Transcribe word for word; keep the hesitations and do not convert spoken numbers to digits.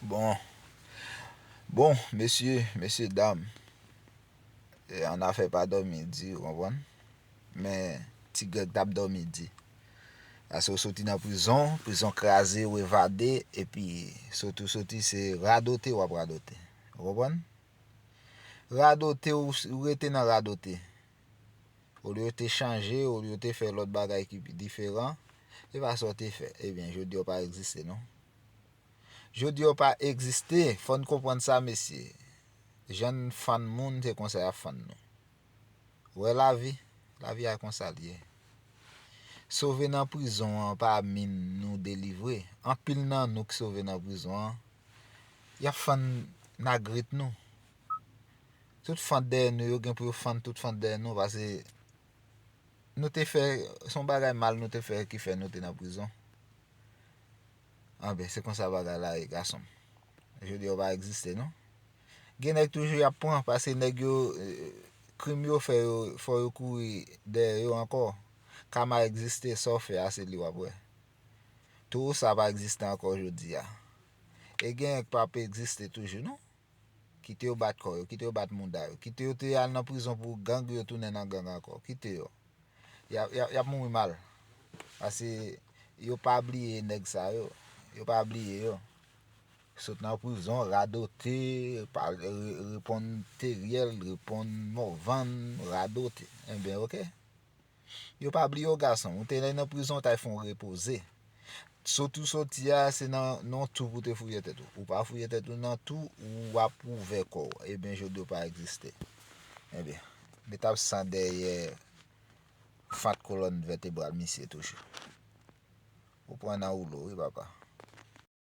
Bon, bon, mesye, mesye dam, e, annafè pa dòmi di, ou konprann? Men Ti Grèg t ap dòmi di. Paske w soti nan prizon, prizon kraze, w evade, epi soti w soti, se radote w ap radote. Ou konprann? Radote, ou, ou rete nan radote. Olye w te chanje, olye w te fè lòt bagay ki diferan, e pa sa w te fè. Ebyen, jodi a w pa egziste, non. Jodi a w pa egziste, fò n konprann sa, mesye. Jan n fann moun, se konsa y ap fann nou. Ou wè lavi, lavi a konsa l ye. Sove nan prizon an pa min nou delivre. Anpil nan nou ki sove nan prizon an, y ap fann nagrit nou. Tout fant dèyè nou yo gen pou yo fann tout fant dèyè nou, paske nou te fè, se yon bagay mal nou te fè ki fè nou te nan prizon. Anben, se konsa bagay la ye, gason m. Jodi a w pa egziste, non. Gen nèg toujou y ap pran, paske nèg yo, eh, krim yo fè yo, fò yo kouri dèyè yo ankò. Kama egziste, sa w fè a, se li w ap wè. Tou sa pa egziste ankò jodi a. E gen k p ap egziste toujou, non. Kite yo bat kò yo, kite yo bat mouda yo, kite yo te al nan prizon pou gang yo tounen nan gang ankò. Kite yo. Y ap, y ap, y ap mouri mal. Paske yo pa bliye nèg sa yo. Yo pa bliye yo. Sot nan prizon, radote, pa, re-, reponn Teriel, reponn Morvan, radote. Enben, oke. Yo pa bliye w, gason. Ou te nan prizon, w t al fè yon repoze. Sot ou soti a, se nan, nan yon twou pou w te fouye tèt ou. Ou pa fouye tèt ou nan twou, ou ap ouvè kò w. Ebyen, jodi w pa egziste. Ebyen, li t ap san dèyè fant kolòn vètebral misye toujou. Ou pran nan woulo, wi, papa.